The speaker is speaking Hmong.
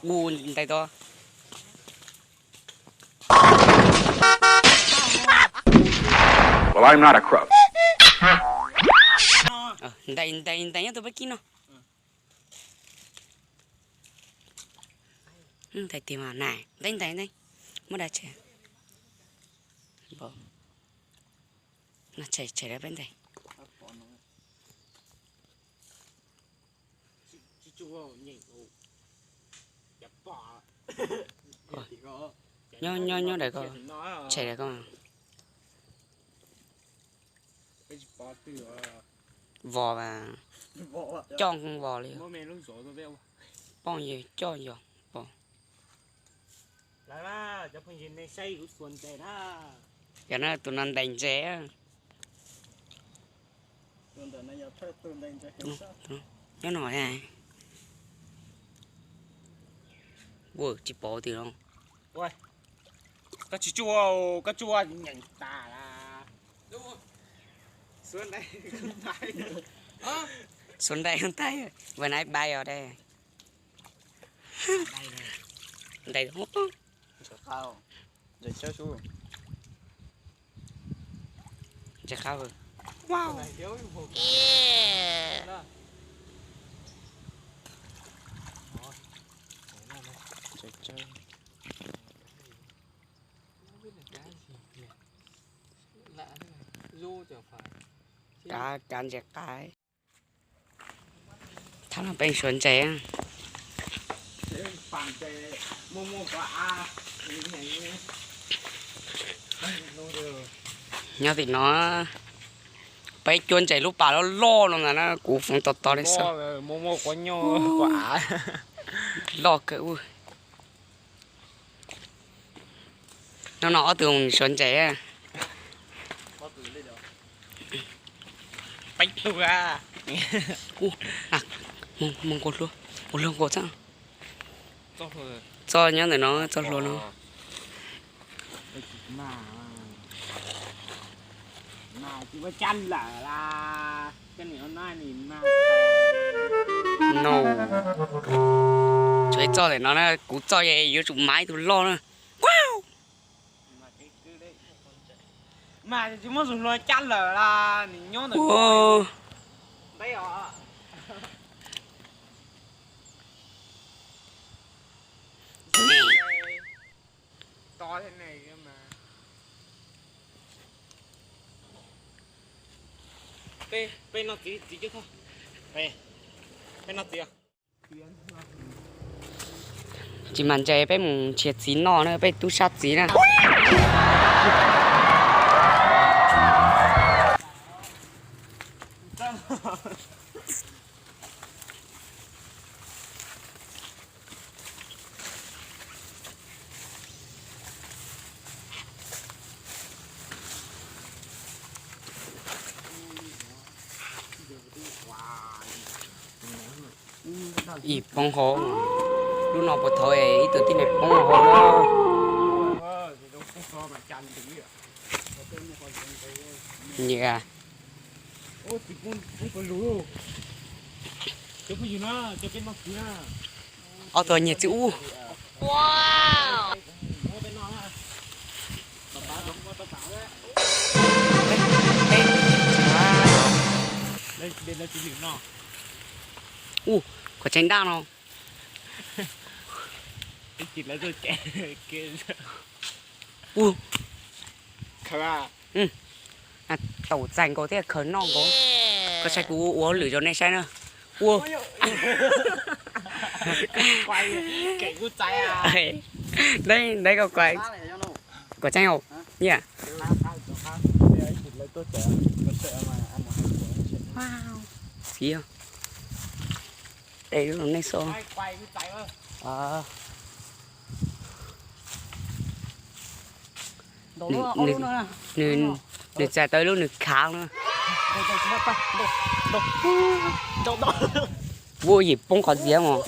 Ua ntais tod. Well, I'm not a crook. Ntais, ntais, ntais nyob tus pab kib no. Ntais tiag mas na, ntais, ntais, ntais. Muab da tshem. Tshem, tshem da peb ntais. Nyob, nyob, nyob daim ko, tshem daim ko. Vos mas, coj vos li. Poj yawg coj yog pom. Yog no tus no ntais ntses. Nyob no. Ua tsis pom twg no. Koj tsis tsuj, koj tsuj nyeem tas. Xuas ntais tais, vừa nãy bay rồi đây. Ntais. Ntses qab. Wow. Kav, kav ntses qab. Thaum no peb suav ntses. Nyob tim no peb cuab ntses lub pas loj loj no ntag na, kuv foom tos tos li xwb. Loj kawg ua. No no ob tug suav ntses. Peb tug. Mus nqua hlua, nqua hlua nqua txob. Txob nyob ntawm no, txob hlua no. No, tshuav txoj ntawm no na, kuv txoj yuav tsum mas ib tug loj na. Mas tsis muab tus hlua cab lawm las, nws nyob ntawm ko. Ntev os. To thiab ne mas. Peb, peb noj txiv, txiv cub thoj. Peb, peb noj txiv. Tsis mas ntses peb mus nrhiav txiv noj na, peb tub sab txiv na. Ib poob hauv, lub no puas thaum ib tug tib neeg poob hauv na. Nyiam. Ob tug nyiag txiv ub. Ub, kom tseeb dab no. Ub, taum txais nkaus thiab khaws noj nkaus. Koj saib kuv ua hauj lwm rau nej saib na. Ua. Ntev ntev koj kom tseeb os. Nyiam. Txiv, tes lub nej xo. Nws txais tau ib lub nws khav na. Ua yim poob qhov txiav mos.